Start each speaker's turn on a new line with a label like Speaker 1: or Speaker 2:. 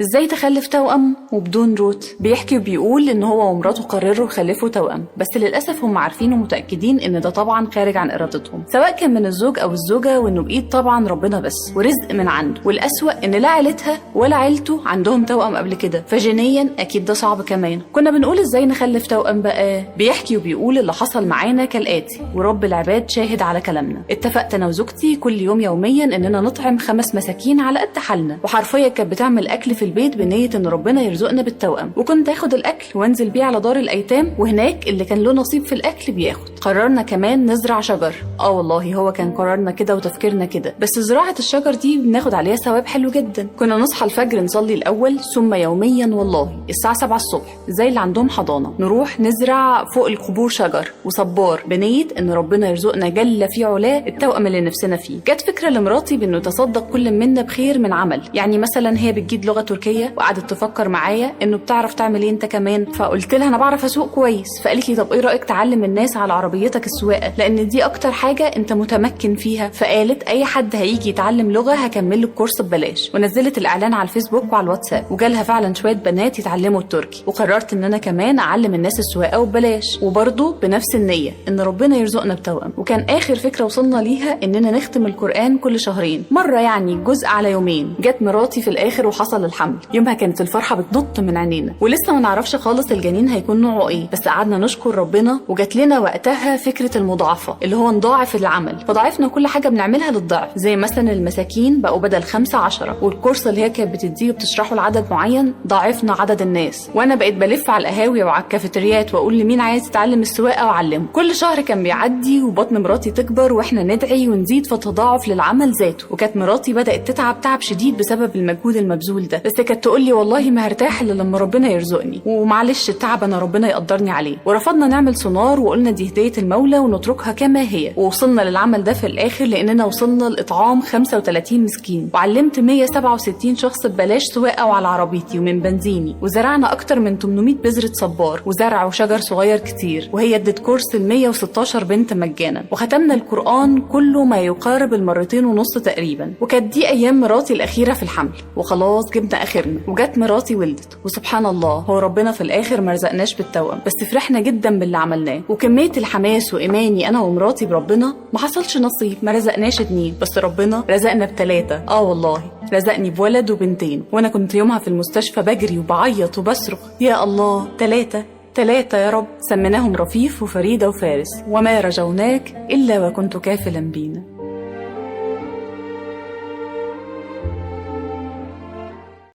Speaker 1: ازاي تخلف توأم وبدون روت؟ بيحكي وبيقول ان هو ومراته قرروا يخلفوا توأم، بس للاسف هم عارفين ومتاكدين ان ده طبعا خارج عن ارادتهم، سواء كان من الزوج او الزوجة، وانه بايد طبعا ربنا بس ورزق من عنده. والاسوأ ان لا عيلتها ولا عيلته عندهم توأم قبل كده، فجينيا اكيد ده صعب كمان. كنا بنقول ازاي نخلف توأم بقى؟ بيحكي وبيقول اللي حصل معانا كالاتي، ورب العباد شاهد على كلامنا. اتفقت انا وزوجتي كل يوم يوميا اننا نطعم 5 مساكين على قد حالنا، وحرفيا كانت بتعمل اكل في البيت بنية ان ربنا يرزقنا بالتوأم، وكنت اخد الاكل وانزل بيه على دار الايتام، وهناك اللي كان له نصيب في الاكل بياخد. قررنا كمان نزرع شجر، والله هو كان قرارنا كده وتفكيرنا كده، بس زراعة الشجر دي بناخد عليها ثواب حلو جدا. كنا نصحى الفجر نصلي الاول، ثم يوميا والله الساعة 7 الصبح زي اللي عندهم حضانة نروح نزرع فوق القبور شجر وصبار بنية ان ربنا يرزقنا جل في علاه التوأم اللي نفسنا فيه. جت فكرة لمراتي بانه تصدق كل منا بخير من عمل، يعني مثلا هي بتجيد لغة تركية وقعدت تفكر معايا انه بتعرف تعمل ايه انت كمان، فقلت لها انا بعرف اسوق كويس، فقالت لي طب ايه رايك تعلم الناس على عربيتك السواقة لان دي اكتر حاجة انت متمكن فيها. فقالت اي حد هيجي يتعلم لغة هكمل له الكورس ببلاش، ونزلت الاعلان على الفيسبوك وعلى الواتساب، وجالها فعلا شوية بنات يتعلموا التركي. وقررت ان انا كمان اعلم الناس السواقة وببلاش، وبرضه بنفس النية ان ربنا يرزقنا بتوأم. وكان اخر فكرة وصلنا ليها اننا نختم القران كل شهرين مرة، يعني جزء على يومين. جت مراتي في الاخر وحصل الحمل. يومها كانت الفرحة بتنط من عينينا، ولسه ما نعرفش خالص الجنين هيكون نوعه ايه، بس قعدنا نشكر ربنا. وجات لنا وقتها فكرة المضاعفه، اللي هو نضاعف العمل، فضاعفنا كل حاجة بنعملها للضعف، زي مثلا المساكين بقوا بدل 5 10، والكورس اللي هي كانت بتديه وبتشرحه لعدد معين ضاعفنا عدد الناس. وانا بقيت بلف على القهاوي وعلى الكافيتريات واقول لمين عايز يتعلم السواقة واعلمه. كل شهر كان بيعدي وبطن مراتي تكبر واحنا ندعي ونزيد، فتضاعف للعمل ذاته. وكانت مراتي بدات تتعب تعب شديد بسبب المجهود المبذول ده، بس كانت تقول لي والله ما هرتاح الا لما ربنا يرزقني، ومعلش التعب انا ربنا يقدرني عليه. ورفضنا نعمل سونار وقلنا دي هديه المولى ونتركها كما هي. ووصلنا للعمل ده في الاخر لاننا وصلنا لاطعام 35 مسكين، وعلمت 167 شخص ببلاش سواقة وعلى عربيتي ومن بنزيني، وزرعنا اكتر من 800 بذرة صبار وزرع وشجر صغير كتير، وهي ادت كورس ل 116 بنت مجانا، وختمنا القران كله ما يقارب 2.5 مرات تقريبا. وكانت دي ايام مراتي الاخيرة في الحمل، وخلاص جبنا اخرنا. وجت مراتي ولدت، وسبحان الله هو ربنا في الاخر ما رزقناش بالتوأم، بس فرحنا جدا باللي عملناه وكمية الحماس وايماني انا ومراتي بربنا. ما حصلش نصيب، ما رزقناش 2، بس ربنا رزقنا ب3. والله رزقني بولد وبنتين، وانا كنت يومها في المستشفى بجري وبعيط وبصرخ يا الله 3 3 يا رب. سميناهم رفيف وفريدة وفارس، وما رجوناك إلا وكنت كافلا بينا.